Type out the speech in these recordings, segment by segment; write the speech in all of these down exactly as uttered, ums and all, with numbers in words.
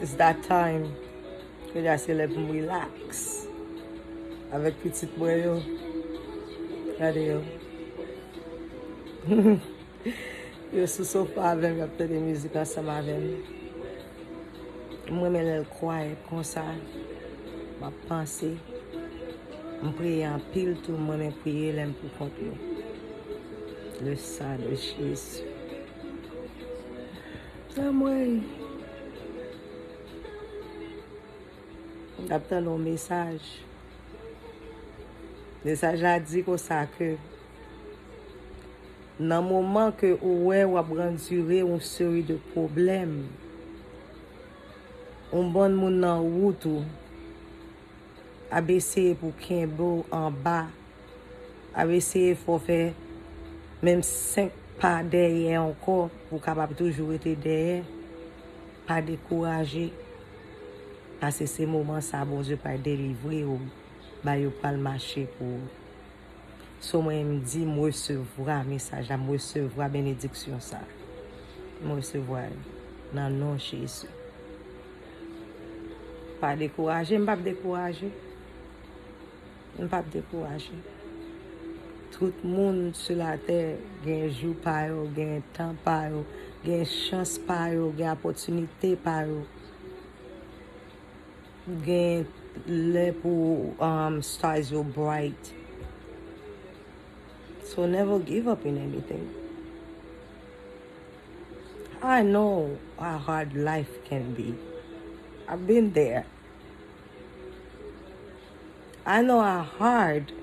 It's that time. Kounye a se lè pou m relax avèk pitit mwen yo. Gade yo. Yo sou sofa avè m, y ap tande mizik ansanm avè m. M renmen lè l kwayèt konsa. M ap panse. M priye anpil tou, m renmen priye lè m pou kont mwen. Le sang de Jésus. Anmwey. M t ap tande yon mesaj. Mesaj la di konsa ke nan moman ke ou wè w ap andire yon seri de pwoblèm, yon bann moun nan wout ou ap eseye pou kenbe w anba, ap eseye fè w fè menm senk pa dèyè ankò pou w kapab toujou rete dèyè. Pa dekouraje, paske se moman sa a Bondye pral delivre w, ba yo pral mache pou ou. So mwen m di m resevwa mesaj la, m resevwa benediksyon sa. M resevwa l nan non Jezi. Pa dekouraje, m p ap dekouraje. M p ap dekouraje. Tout moun sou latè gen jou pa yo, gen tan pa yo, gen chans pa yo, gen opòtinite pa yo. Gen lè pou um, stars yo bright. So never give up in anything. I know how hard life can be. I've been there. I know how hard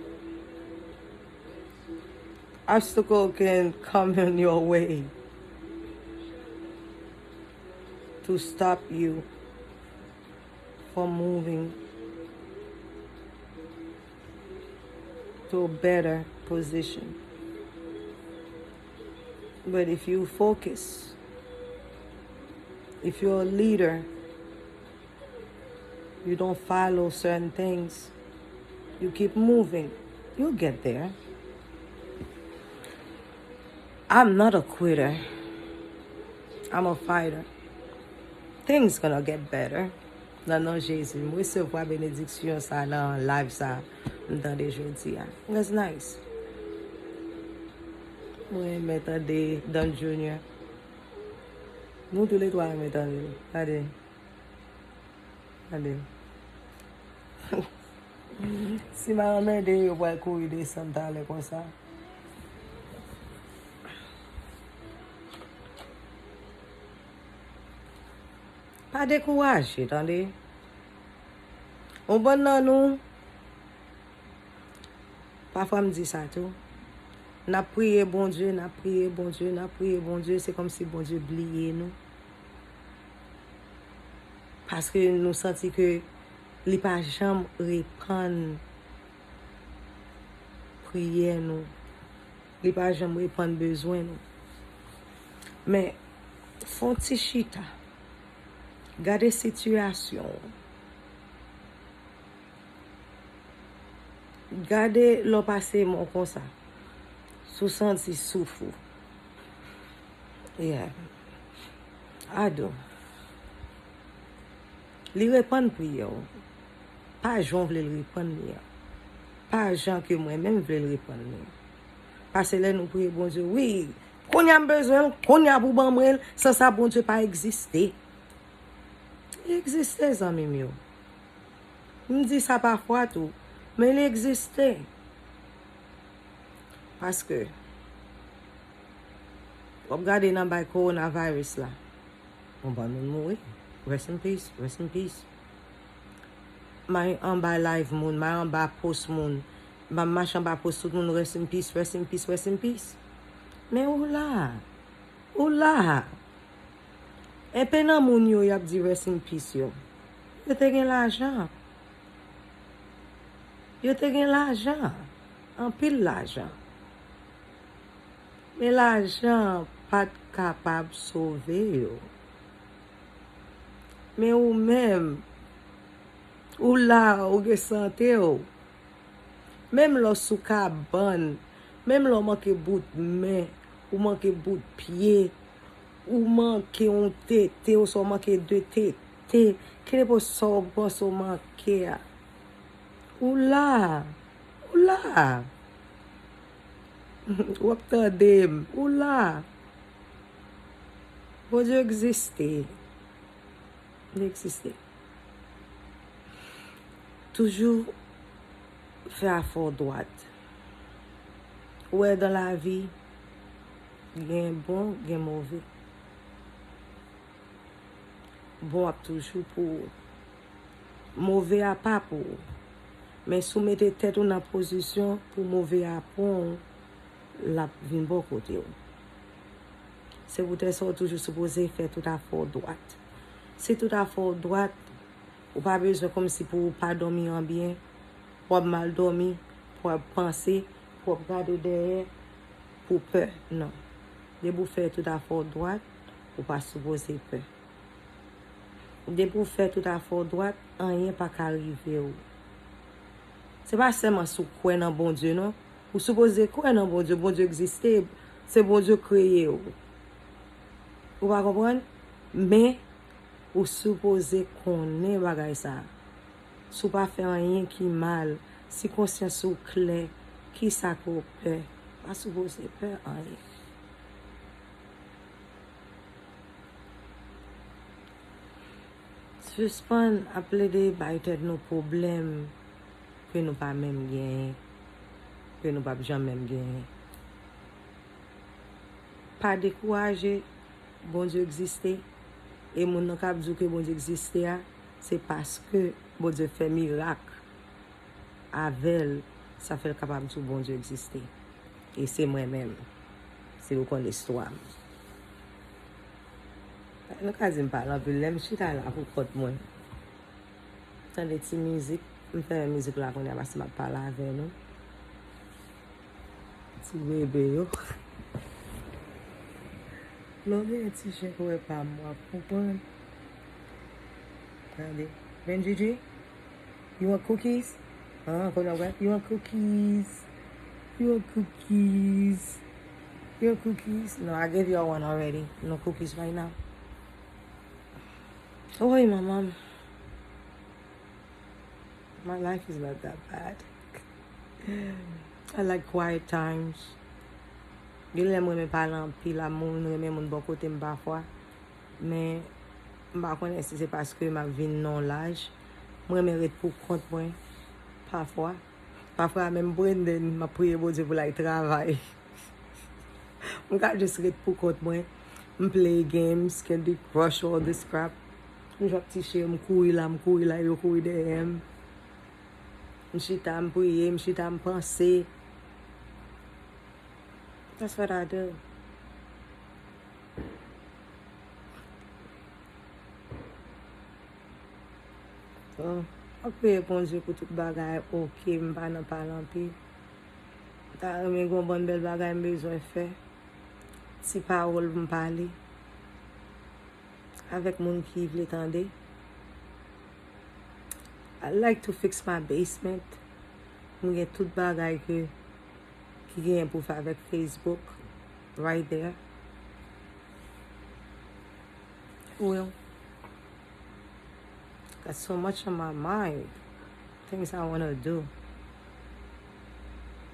obstacle can come in your way to stop you from moving to a better position. But if you focus, if you're a leader, you don't follow certain things, you keep moving, you'll get there. I'm not a quitter. I'm a fighter. Things gonna get better. Nan non Jezi, m resevwa benediksyon sa nan live sa m tande jodi a. It was nice. Mwen renmen tande Don Junior. Nou toulètwa renmen tande l. Gade. Gade. Si m anmède yo, yo pral kouri desann talè konsa. Pa dekouraje, tande. Yon bann nan nou, pafwa m di sa tou, n ap priye Bondye, n ap priye Bondye, n ap priye Bondye, se kòmsi Bondye bliye nou. Paske nou santi ke li pa janm reponn priyè nou. Li pa janm reponn bezwen nou. Men, fè yon ti chita. Gade sitiyasyon w. Gade lè w pase men w konsa. Si w santi souf ou. Yeah. Ado. Li reponn priyè w. Pa jan w vle l reponn li an. Pa jan ke mwen menm vle l reponn li an. Paske lè nou priye Bondye, wi, kounye a m bezwen l, kounye a pou ban mwen l, san sa Bondye pa egziste. Li egziste, zanmi m yo. M di sa pafwa tou, men li egziste. Paske, w ap gade nan bay kowonavirus la, yon bann moun mouri. Rest in peace, rest in peace. M al anba live moun, m al anba post moun, m ap mache anba post tout moun, rest in peace, rest in peace, rest in peace. Men ou la, ou la. Enpe nan moun yo, y ap di rest in peace yo, yo te gen lajan. Yo te gen lajan, anpil lajan. Men lajan pa t kapab sove yo. Men ou menm, ou la, ou gen sante w. Menm lè w sou kabann, menm lè w manke bout men, ou manke bout pye, ou manke yon tete, oswa w manke de tete, egziste. Kenpòt sa w panse w manke a. Ou la. Ou la. W ap tande m. Ou la. Bondye egziste. Li egziste. Toujou fè afè w dwat. Ou wè, dan lavi, gen bon, gen move. Bon ap toujou pou ou. Move a pa pou ou. Men si w mete tèt ou nan pozisyon pou move a pran w, l ap vin bò kote w. Se poutèt sa w toujou sipoze fè tout afè w dwat. Si tout afè w dwat, ou pa bezwen kòmsi pou w pa dòmi an byen, pou w ap mal dòmi, pou w ap panse, pou w ap gade dèyè, pou w pè. Non. Depi w fè tout afè w dwat, ou pa sipoze pè. Depi w fè tout afè w dwat, anyen pa ka rive w. Se pa sèlman si w kwè nan Bondye, non. Ou sipoze kwè nan Bondye. Bondye egziste. Se Bondye kreye w. Ou pa konprann? Men, ou sipoze konnen bagay sa a. Si w pa fè anyen ki mal, si konsyans ou klè, kisa ke w pè? Pa sipoze pè anyen. Sispann ap plede bay tèt nou pwoblèm ke nou pa menm genyen, ke nou p ap janm menm genyen. Pa dekouraje, Bondye egziste, e moun nan k ap di w ke Bondye egziste a, se paske Bondye fè mirak avè l, sa fè l kapab di w Bondye egziste. E se mwen menm, si w konn istwa m. Nou ka di m pale anpil, lè m chita la pou kont mwen. Tande ti mizik, m fèmen mizik la kounye a paske m ap pale avè nou. Ti bebe yo. Lè w gen ti chen k wè pa m, w ap konprann. Tande. Benjiji, you want cookies? Ah, kounye a w wè, you want cookies? You want cookies? You want cookies? No, I gave you one already. No cookies right now. Oy, manman. My life is not that bad. I like quiet times. Gen lè m renmen pale anpil a moun, renmen moun bò kote m pafwa. Men, m pa konnen si se paske m ap vin nan yon laj. M renmen ret pou kont mwen pafwa. Pafwa menm Brandon, m ap priye Bondye pou l al travay. M ka jis ret pou kont mwen. M play games, Candy Crush, all this crap. M jwe ak ti chen, m kouri la, m kouri la, yo kouri dèyè m. M chita, m priye, m chita, m panse. That's what I do. So, m ap priye Bondye pou tout bagay, oke, m pa nan pale anpil. M ta renmen gen yon bann bèl bagay m bezwen fè. Ti pawòl pou m pale avèk moun ki vle tande. I like to fix my basement. M gen tout bagay ke, ki genyen pou fè avèk Facebook. Right there. Well, got so much on my mind. Things I wanna do.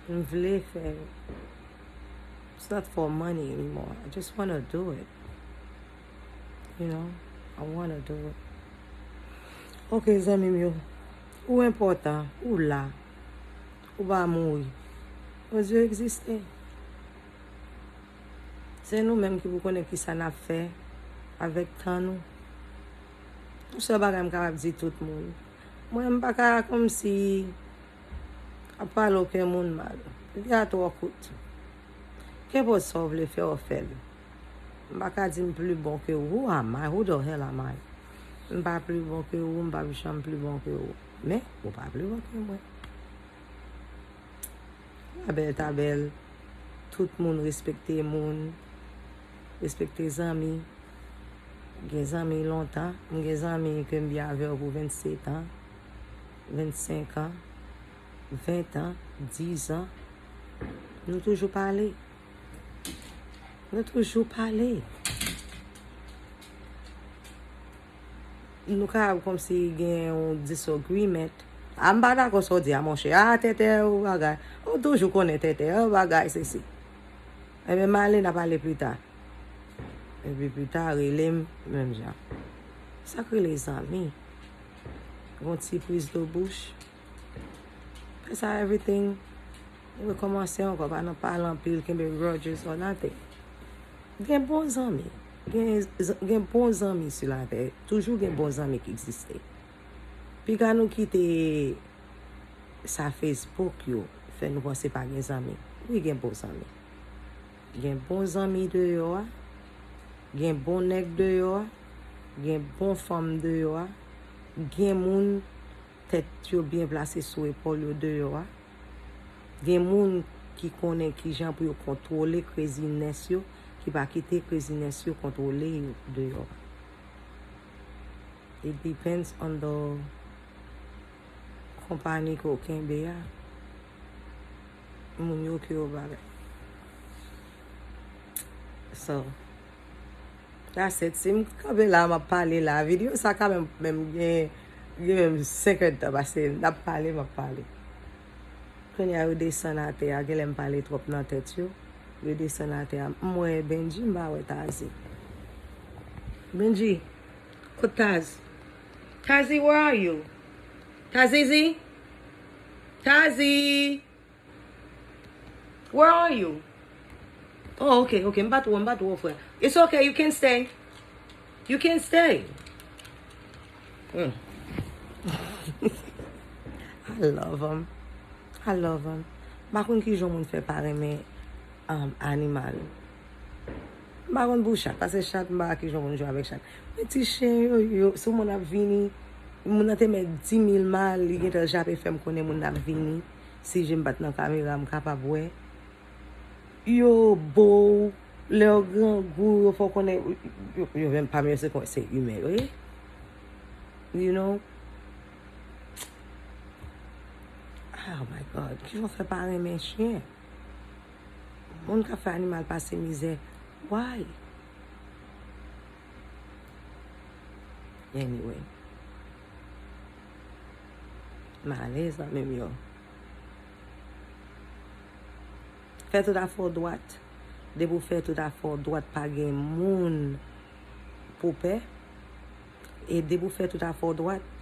M vle fè. It's not for money anymore. I just wanna do it. You know, I wanna do it. Ok, zanmi m yo. Ou enpòtan, ou la. Ou pa mouri. Bondye egziste. Se nou menm ki pou konnen kisa n ap fè avèk tan nou. Yon sèl bagay m kapab di tout moun. Mwen, m pa ka kòmsi ap pale okenn moun mal. Vi a twò kout. Kenpòt sa w vle fè, w fè l. M pa ka di m pli bon ke ou. Who am I? Who the hell am I? M pa pli bon ke ou, m p ap janm pli bon ke ou. Men, ou pa pli bon ke mwen. La bèl ta bèl. Tout moun respekte moun, respekte zanmi. Gen zanmi lontan. M gen zanmi ke m byen avè yo pou vennsetan, vennsenkan, ventan, dizan. Nou toujou pale. Nou toujou pale. Nou ka kòmsi gen yon disagreement. A, m pa dakò sa w di a, monchè. A, Tètè, ou bagay. Ou toujou konnen Tètè, ou bagay, sesi. Ebyen, m ale, n a pale pita. Epi pita, rele m, menm jan. Sa k rele zanmi? Yon ti priz de bouch. Apre sa, everything rekòmanse ankò, pa nan pale anpil, kenbe grudges or nothing. Gen bon zanmi. Gen, gen bon zanmi sou latè. Toujou gen bon zanmi ki egziste. Piga nou kite sa Facebook yo fè nou panse pa gen zanmi. Wi, gen bon zanmi. Gen bon zanmi deyò a. Gen bon nèg deyò a. Gen bon fanm deyò a. Gen moun tèt yo byen plase sou epòl yo deyò a. Gen moun ki konnen kijan pou yo kontwole craziness yo, ki pa kite craziness yo kontwole yo deyò a. It depends on the konpani ke w kenbe a. Moun yo ke yo bagay. So, that's it. Si m kanpe la, m ap pale la. Videyo sa ka menm, menm gen, gen menm senk èdtan pase. N ap pale, m ap pale. Kounye a, yo desann atè a. Genlè m pale twòp nan tèt yo. Yo desann atè a. M wè Benji, m pa wè Tazi. Benji, kot Taz? Tazi, where are you? Tazizi? Tazi! Where are you? Oh, okay, okay. M pa tro, m pa tro frè. It's okay, you can stay. You can stay. Mm. I love him. I love him. M pa konn kijan moun fè pa renmen um, animal. M pa konn pou chat, paske chat, m pa kijan moun jwe avèk chat. Men ti chen yo, yo, si moun ap vini, moun nan te mèt di mil mal, li gentan jape fè m konnen moun nan ap vini. Si je m pa t nan kamera, m kapab wè. Yo bo, lè yo grangou, yo fè w konnen, yo, yo menm pa mèsi kon se imen yo ye. You know? Oh my God, kijan w fè pa renmen chen? Moun k ap fè animal pase mizè. Why? Anyway. M ale, zanmi m yo. Fè tout afè w dwat. Depi w fè tout afè w dwat, pa gen moun pou pè. E depi w fè tout afè w dwat,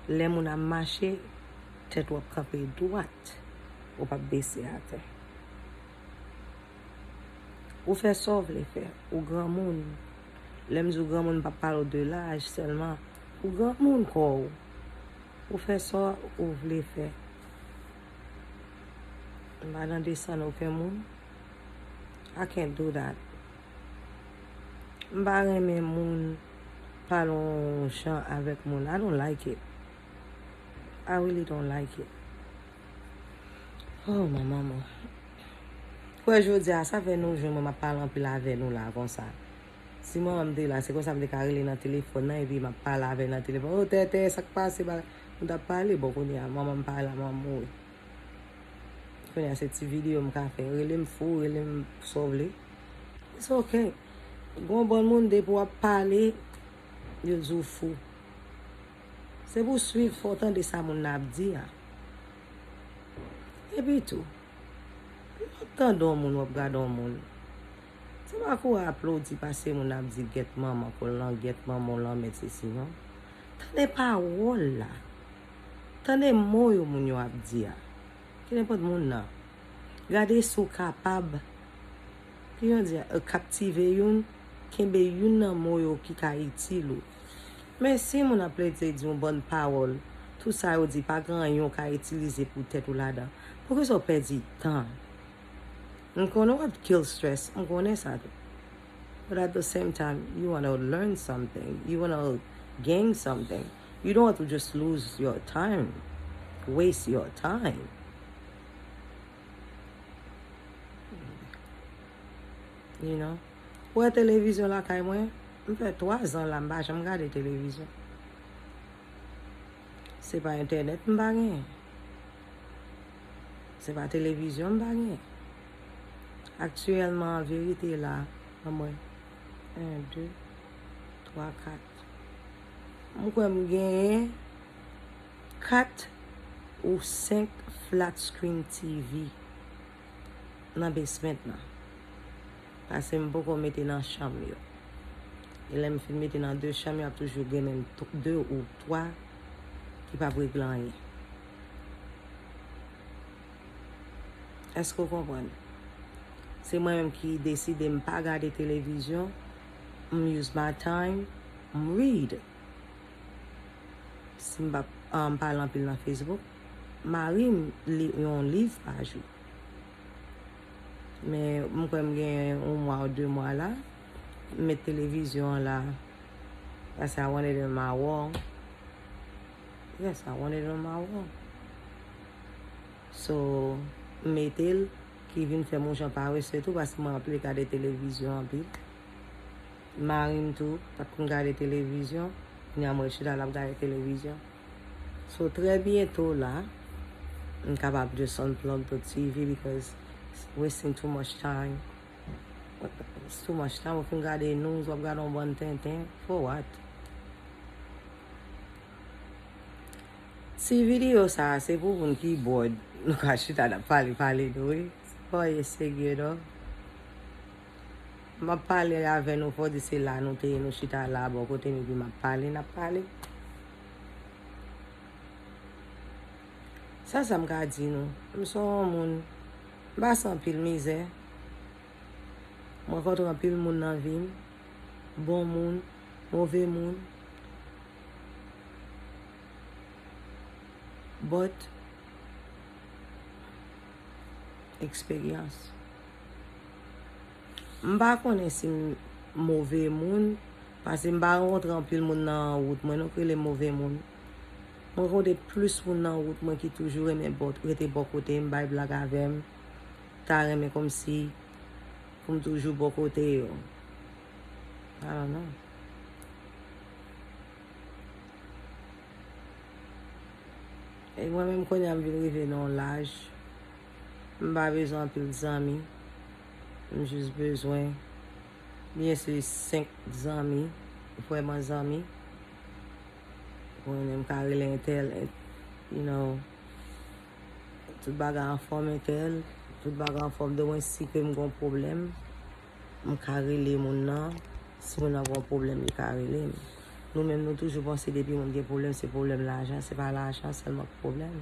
lè moun ap mache, tèt ou ap kanpe dwat. Ou p ap bese atè. Ou fè sa w vle fè. Ou granmoun. Lè m di w granmoun, m p ap pale w de laj sèlman. Ou granmoun kò w. Ou fè sa w vle fè. M pa nan desann okenn moun. I can't do that. M pa renmen moun pale yon jan avèk moun. I don't like it. I really don't like it. Oh, manman mwen. Kwè jodi a, sa fè nou jwenn mwen, m ap pale anpil avè nou la konsa. Si manman m te la, se konsa m te ka rele nan telefòn nan, epi m ap pale avè l nan telefòn. Oh, Tètè, sa k pase? Bagay. Nou t ap pale, bon, kounye a, manman m pa la, manman m mouri. Kounye a, se ti videyo m ka fè. Rele m fou, rele m sa w vle. It's okay. Gon bann moun, depi w ap pale, yo di w fou. Se pou w swiv, fò w tande sa moun nan ap di a. Epi tou, lè w ap tande yon moun, w ap gade yon moun, se pa kou w aplodi pase moun ap di gèt manman, konn lan gèt manman w lanmèd sesi non. Tande pawòl la. Tande mo yo moun yo ap di a. Kenenpòt moun nan. Gade si w kapab, kijan di a, kaptive youn, kenbe youn nan mo yo ki ka itil ou. Men si moun ap plede di yon bann pawòl, tout sa yo di pa gen anyen w ka itilize pou tèt ou ladan, poukisa w pèdi tan? M konnen w ap kill stress, m konnen sa tou. But at the same time, you wanna learn something, you wanna gain something. You don't want to just lose your time, waste your time. You know? Ou wè televizyon lakay mwen, m fè twa zan la, m pa janm gade televizyon. Se pa entènèt m pa genyen. Se pa televizyon m pa genyen. Aktyèlman, an verite la, ban mwen en, de, twa, kat. M kwè m genyen kat ou senk flat screen T V nan basement lan. Paske m poko mete nan chanm yo. E lè m fin mete nan de chanm yo, ap toujou gen menm de ou twa ki p ap regle anyen. Èske w konprann? Se mwen menm ki deside m pa gade televizyon, m use my time, m read. Si m pa, ah, m pale anpil nan Facebook, mari m li yon liv pa jou. Men m kwè m gen yon mwa ou de mwa la, m met televizyon an la. Paske I want it on my wall. Yes, I want it on my wall. So, m mete l, ki vin fè m yon jan parese tou, paske mwen anpil gade televizyon anpil. Mari m tou pa t konn gade televizyon. Kounye a mwen chita l ap gade televizyon. So, trè byento la, m kapab just unplug the T V because it's wasting too much time. It's too much time. Ou fin gade news, w ap gade yon bann tenten. For what? Ti videyo sa a, se pou moun ki bored. Nou ka chita n ap pale, pale nou, wi. Se pa anyen serye, non. M ap pale avè nou, fò di se la nou te ye, nou chita la, bò kote m, epi m ap pale, n ap pale. Sa, sa m ka di nou. M se yon moun, m pase anpil mizè. M rankontre anpil moun nan vi m. Bon moun, move moun. But, eksperyans. M pa konnen si m move moun, paske m pa rankontre anpil moun nan wout mwen, non, k rele m move moun. M rankontre plis moun nan wout mwen ki toujou renmen bò, rete bò kote m, bay blag avè m, ta renmen kòmsi pou m toujou bò kote yo. I don't know. E mwen menm kounye a m vin rive nan yon laj, m pa bezwen anpil zanmi. M jis bezwen, byen si senk zanmi, vrèman zanmi. Konnen m ka rele entèl, you know, tout bagay anfòm entèl, tout bagay anfòm, de mwen si ke m gon pwoblèm, m ka rele moun nan. Si moun nan gon pwoblèm, li ka rele m. Nou menm, nou toujou panse depi moun gen pwoblèm, se pwoblèm lajan. Se pa lajan sèlman ki pwoblèm.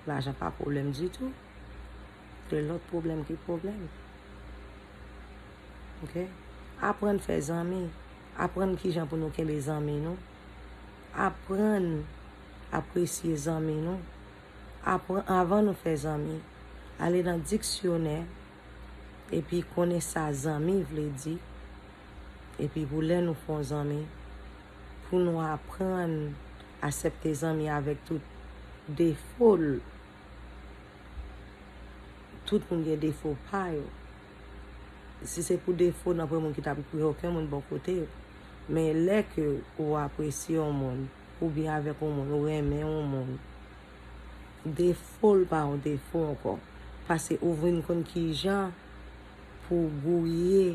Lajan pa pwoblèm ditou. Se lòt pwoblèm ki pwoblèm. Oke? Aprann fè zanmi. Aprann kijan pou nou kenbe zanmi nou. Aprann apresye zanmi nou. Aprann, avan nou fè zanmi, ale nan diksyonè, epi konnen sa zanmi vle di. Epi pou lè nou fè yon zanmi, pou nou aprann aksepte zanmi avèk tout defo l. Tout moun gen defo pa yo. Si se pou defo, nanpwen moun ki t ap ekri okenn moun bò kote yo. Men lè ke ou apresye yon moun, oubyen avèk yon moun, ou renmen yon moun, defo l pa yon defo ankò. Paske ou vin konn kijan pou w gouye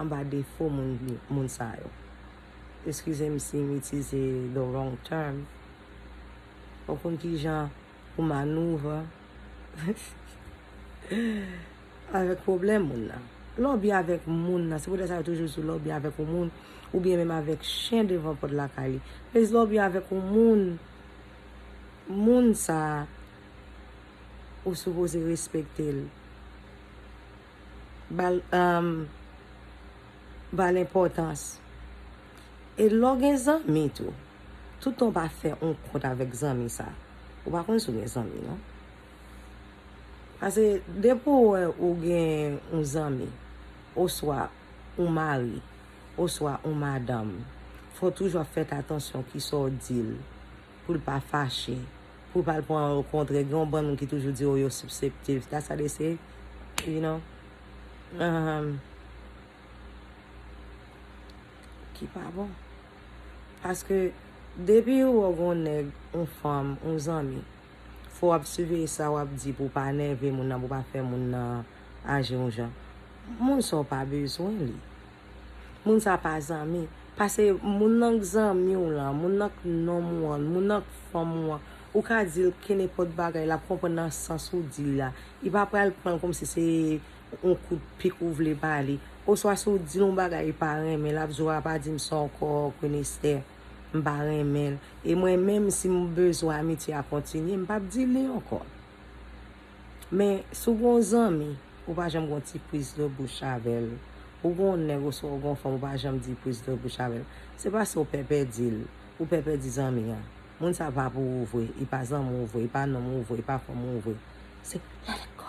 anba defo moun, moun sa yo. Eskize m si m itilize the wrong term. Ou konn kijan pou manouv avèk pwoblèm moun nan. Lè w byen avèk moun nan, se poutèt sa yo toujou di w lè w byen avèk yon moun, oubyen menm avèk chen devan pòt lakay li. Vle di lè w byen avèk yon moun, moun sa a, ou sipoze respekte l. Ba l, um, ba l enpòtans. E lè w gen zanmi tou, tout tan w pa fè yon kont avèk zanmi sa, ou pa konn si w gen zanmi, non. Paske depi w wè ou gen yon zanmi, oswa yon mari, oswa yon madanm, fò w toujou ap fè atansyon kisa w di l, pou l pa fache, pou l pa al pran yon kontrè. Gen yon bann moun ki toujou di, "Oh, yo siseptib." That's how they say, you know. Um, ki pa bon. Paske depi ou wè yon nèg, yon fanm, yon zanmi, fò w ap siveye sa w ap di pou w pa nève moun nan, pou w pa fè moun nan aji yon jan. Moun sa w pa bezwen li. Moun sa pa zanmi. Paske moun nan k zanmi w lan, moun nan k nonm ou an, moun nan k fanm ou an, ou ka di l kenenpòt bagay, l ap konprann nan sans ou di l la. Li pa pral pran l kòmsi se yon kout pik ou vle ba li. Oswa si w di l yon bagay li pa renmen, l ap di w, "A pa di m sa ankò, Kenester, m pa renmen l." E mwen menm, si m bezwen amitye a kontinye, m p ap di l li ankò. Men, si w gen yon zanmi, ou pa janm gen yon ti priz de bouch avè l. Ou gen yon nèg oswa ou gen yon fanm, ou pa janm di priz de bouch avè l. Se paske ou pè pèdi l. Ou pè pèdi zanmi an. Moun sa pa pou ou vre. Li pa zanmi w vre. Li pa nonm ou vre. Li pa fanm ou vre. Se let it go.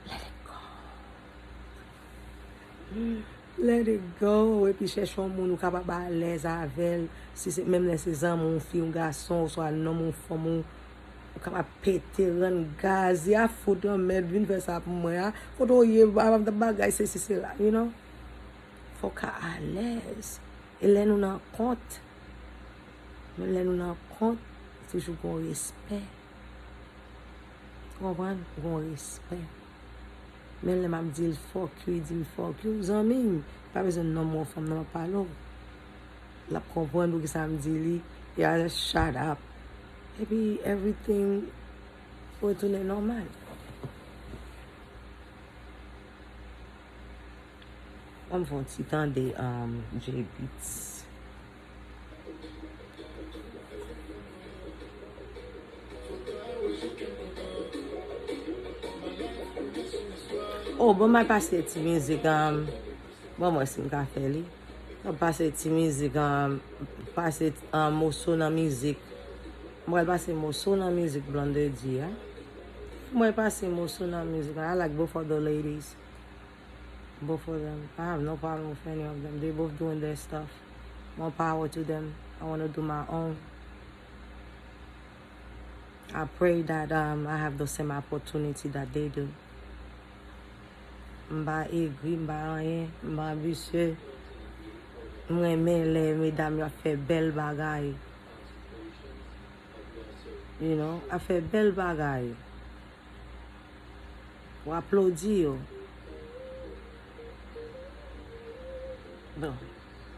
Let it go. Let it go, epi chèche yon moun ou kapab alèz avè l. Si se, menm lè se zanmi w, fi w, gason, oswa nonm w, fanm w, ou kapab pete, rann gaz, ya fout anmèd, vin fè sa pou mwen a. Kote w ye, bagay, sesi, sela, you know? Fò w ka alèz. E lè nou nan kont, menm lè nou nan kont, toujou gon respè. Ou konprann? Gon respè. Men lè m ap di l fuck you, li di m fuck you, zanmi m, pa bezwen nonm ou fanm nan m ap pale w. L ap konprann poukisa m di li, e a just shut up. Epi everything retounen nòmal. Ban m fè yon ti tande, um, J Beatz. Oh, bon, m al pase ti mizik, um, bon, mwen si m ka fè li. M ap pase ti mizik, um, pase, um, moso nan mizik. M pral pase moso nan mizik Blondedy a. Mwen pase moso nan mizik. I like both of the ladies. Both of them. I have no problem with any of them. They both doing their stuff. More power to them. I wanna do my own. I pray that, um, I have the same opportunity that they do. M pa egri, m pa anyen, m pa anbisye. M renmen lè medam yo ap fè bèl bagay. You know, ap fè bèl bagay. Ou aplodi yo. Bon,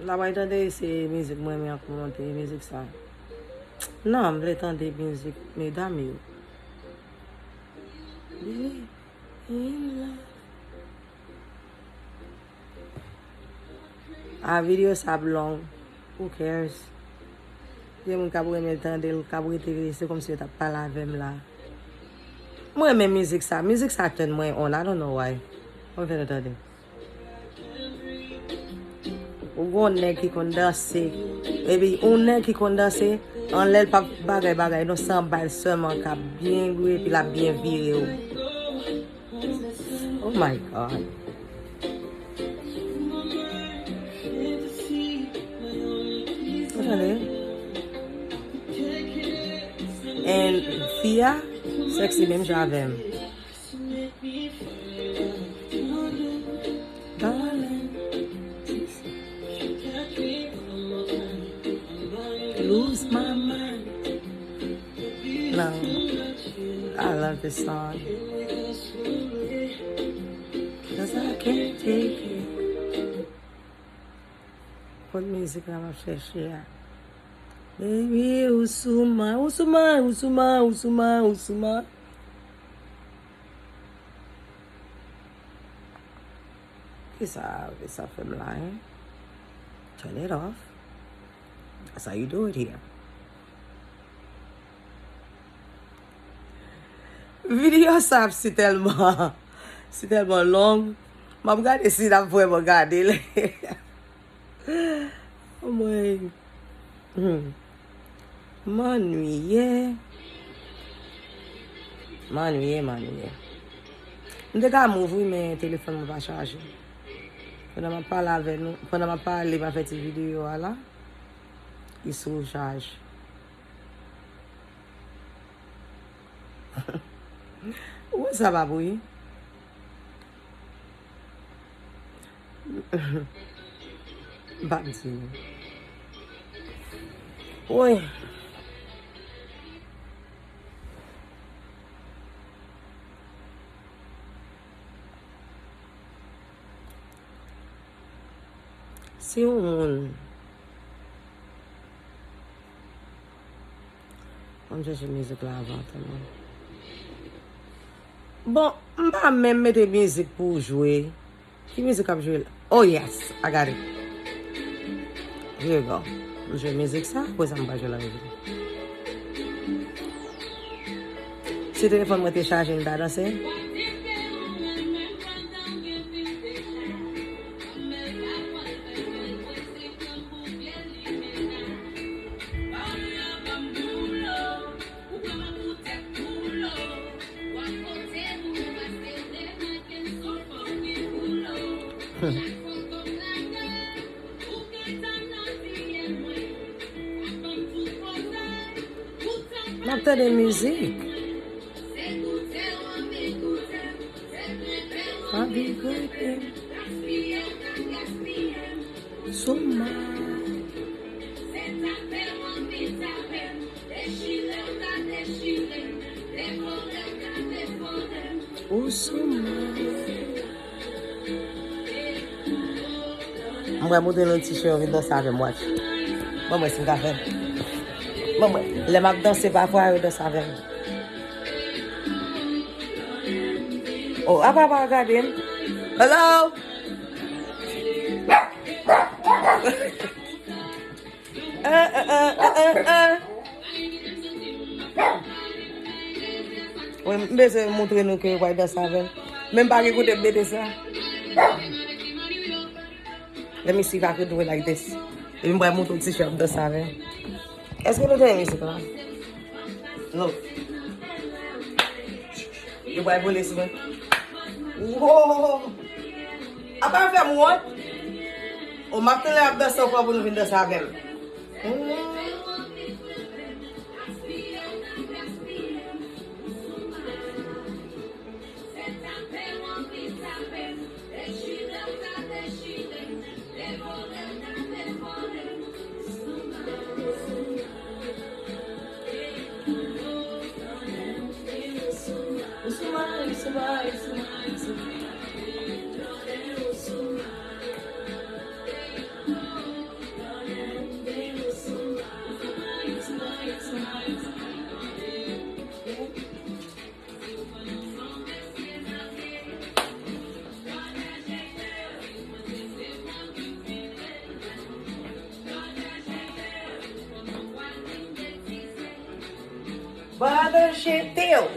la w al tande se mizik mwen renmen an kòmante, mizik sa. Non, m vle tande mizik medam yo. Believe in love. A, videyo sa ap long. Who cares? Gen moun k ap renmen tande l, k ap rete, se kòmsi yo t ap pale avè m la. Mwen renmen mizik sa. Mizik sa turn mwen on. I don't know why. Mwen fè nou tande. Ou gon nèg ki konn danse. Epi, yon nèg ki konn danse, anlè l p ap bagay bagay, non, se anba l sèlman k ap byen gwe, epi l ap byen vire w. Oh my God. Ou tande? And fi a sexy menm jan avè m. Darling, lose my mind. No, I love this song. 'Cause I can't take it. Kot mizik la m ap chèche a? Baby, ou sou mwen, ou sou mwen, ou sou mwen, ou sou mwen, ou sou mwen. Kisa, kisa fè m la, hein? Turn it off. That's how you do it here. Videyo sa ap si tèlman, si tèlman long. M ap gade si n ap vrèman gade l. Mwen, hmm. M annuiye. M annuiye, m annuiye. M te ka move wi, men telefòn mwen pa chaje. Pandan m ap pale avè nou, pandan m ap pale, m ap fè ti videyo a la, li sou chaj. Ou wè sa pa pou wi? M p ap di nou. Woy. Si yon moun. Ann chèche mizik la avan, tann mwen. Bon, m pa menm mete mizik pou w jwe. Ki mizik k ap jwe la? Oh yes, I got it. Here you go. M jwe mizik sa, apre sa m pa jwe la mizik. Si telefòn mwen te chaje, m ta danse. M ap tande mizik. Anvi gade. Sou mwen. Ou sou mwen. M pral montre nou ti chen yo vin danse avè m, watch. Ban mwen si m ka fè. Ban mwen. Lè m ap danse, pafwa yo danse avè m. Oh, apa pa gade m? Hello? Ah, ah, ah, ah, ah, ah. Wi, m bezwen montre nou ke yo pral danse avè m. Men m pa gen kote m mete sa. Let me see if I can do it like this. Epi m pral montre w ti chen ap danse avè m. Èske nou tande mizik la? Look. Yo pral vole sou mwen. Wow! Apa yo fè m wont? O, m ap tann lè y ap danse ankò pou nou vin danse avè m. Hmm. Bòdè jete w.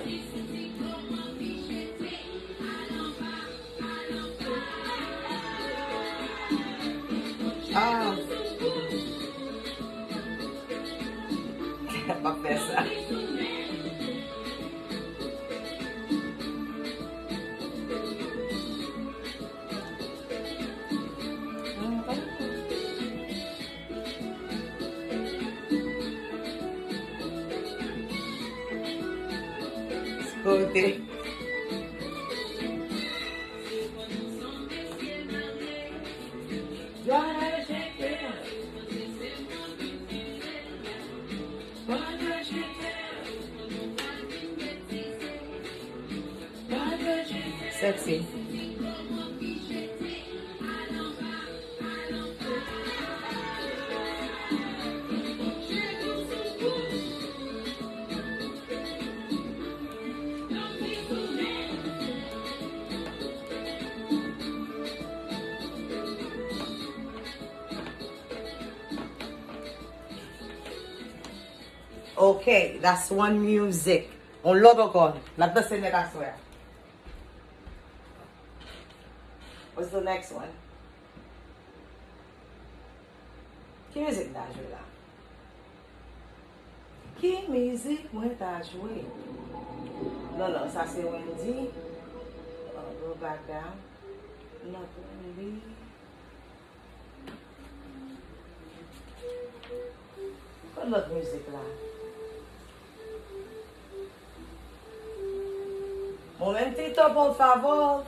Ah. M ap fè sa. Kote. Sexy. Ok, that's one music. On lòt ankò. N ap danse nèt aswè a. What's the next one? Ki mizik m ta jwe la? Ki mizik mwen ta jwe? Non, non, sa se Wendy. Uh, go back down. Not Wendy. Kot lòt mizik la? Momentito, por favor.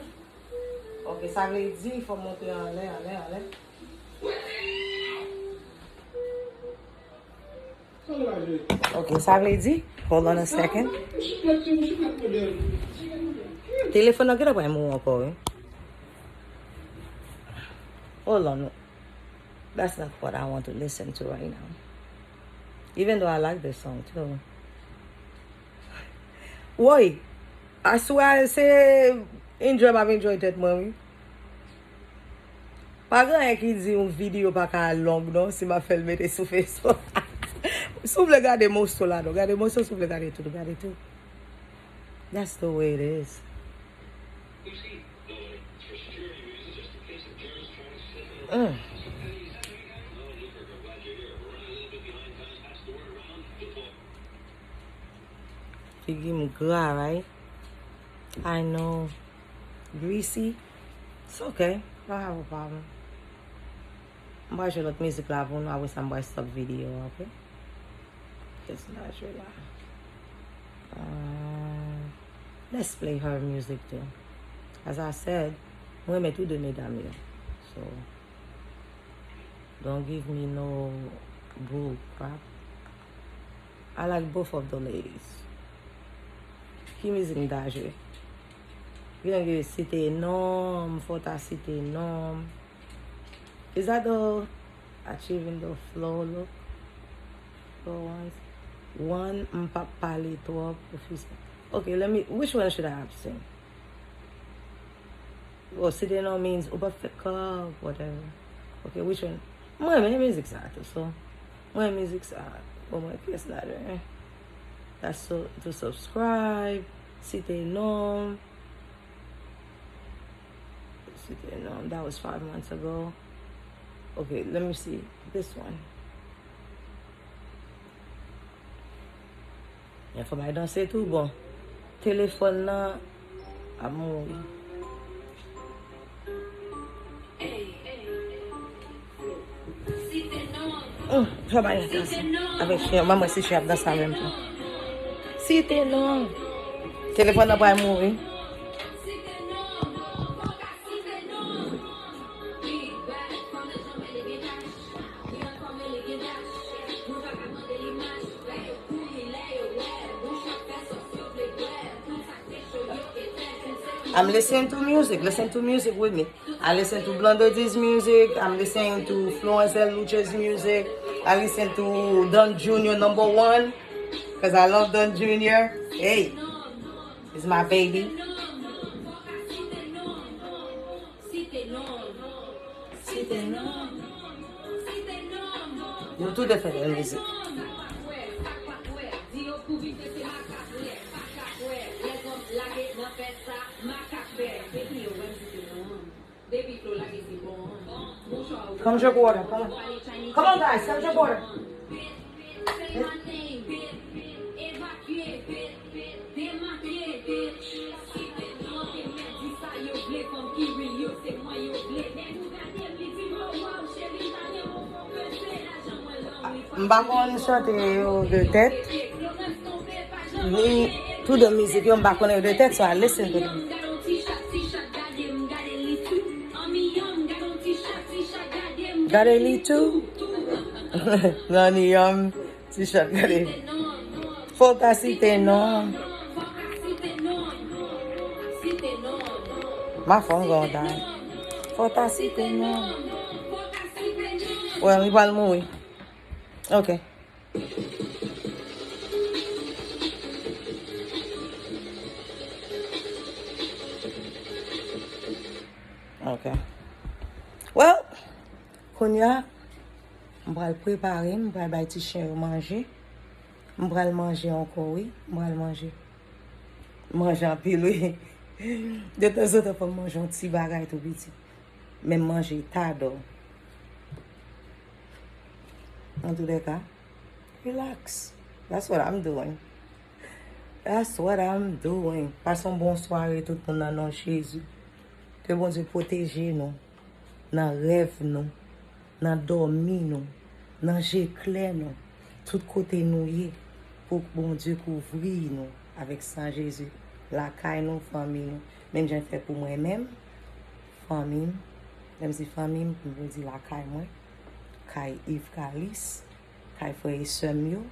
Ok, sa vle di fò m monte anlè, anlè, anlè. Ok, sa vle di, hold on a second. Telefòn nan genlè pral mouri ankò, wi. Hold on. That's not what I want to listen to right now. Even though I like this song too. Woy, aswè se enjoy m ap enjoy tèt mwen, wi. Pa gen anyen ki di yon videyo pa ka long non, si m ap fè l mete sou Facebook. Si w vle gade moso la non, gade moso, si w vle gade tout, gade tout. That's the way it is. Mm. Figi m gra, right? I know. Greasy. It's okay. Don't have a problem. M pral jwe lòt mizik la pou nou, apre sa m pral stop videyo a, ok? Kiyès n a jwe la? Uh, let's play her music too. As I said, mwen renmen tou de medam yo. So, don't give me no bull crap. I like both of the ladies. Ki mizik m ta jwe? Gen ki site non m, fò w ta site non m. Is that the achieving the flow look? Flow ones. One, m p ap pale twòp. Office. Okay, let me, which one should I have sing? Oh, site non means ou p ap fè kòb, whatever. Okay, which one? Mwen renmen mizik sa tou, so. Mwen renmen mizik sa. Bon, mwen kiyès la, eh? That's so, to subscribe, site non. Site non, that was five months ago. Okay, let me see this one. Men fò bay danse tou, bon. Telefòn nan ap mouri. Hum, fò bay danse. Avèk chen, manman si chen ap danse avè m tou. Site non. Telefòn nan pral mouri. I'm listening to music. Listen to music with me. I listen to Blondedie's music. I'm listening to Florence L. Luce's music. I listen to Don Junior number one. Because I love Don Junior. Hey, it's my baby. Site non. Site non. Site non. Yo tou de fè bèl mizik. Come drink water. Come on. Come on, guys. Come drink water. M pa konn chante yo de tèt. Ni tou de mizik yo, m pa konnen yo de tèt, so I listen to them. Gade li tou. Nan ni yonm. T-shirt, gade. Fò w ta site non. Ma fò m gon ta. Fò w ta site non. Well, li pral mouri. Ok. Ok. Well, kounya, m pral prepare, m pral bay ti chen yo manje. M pral manje ankò, wi. M pral manje. Manje anpil, wi. De tanzantan, fò m manje yon ti bagay tou piti. Men m manje ta dò. Antoulèka, relax. That's what I'm doing. That's what I'm doing. Pase yon bon sware, tout moun, nan non Jezi. Ke Bondye pwoteje nou. Nan rèv nou, nan dòmi nou, nan je klè nou, tout kote nou ye, pou Bondye kouvri nou avèk san Jezi, lakay nou, fanmi nou, menm jan l fè pou mwen menm, fanmi m, lè m di fanmi m, m vle di lakay mwen, kay Yves Calis, kay frè e sè m yo,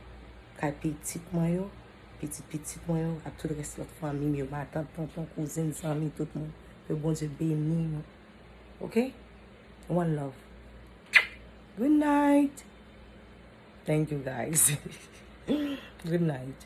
kay pitit mwen yo, pitit pitit mwen yo, ak tout rès lòt fanmi m yo, matant, tonton, kouzin, zanmi, tout moun. Ke Bondye beni nou. Ok? One love. Good night. Thank you, guys. Good night.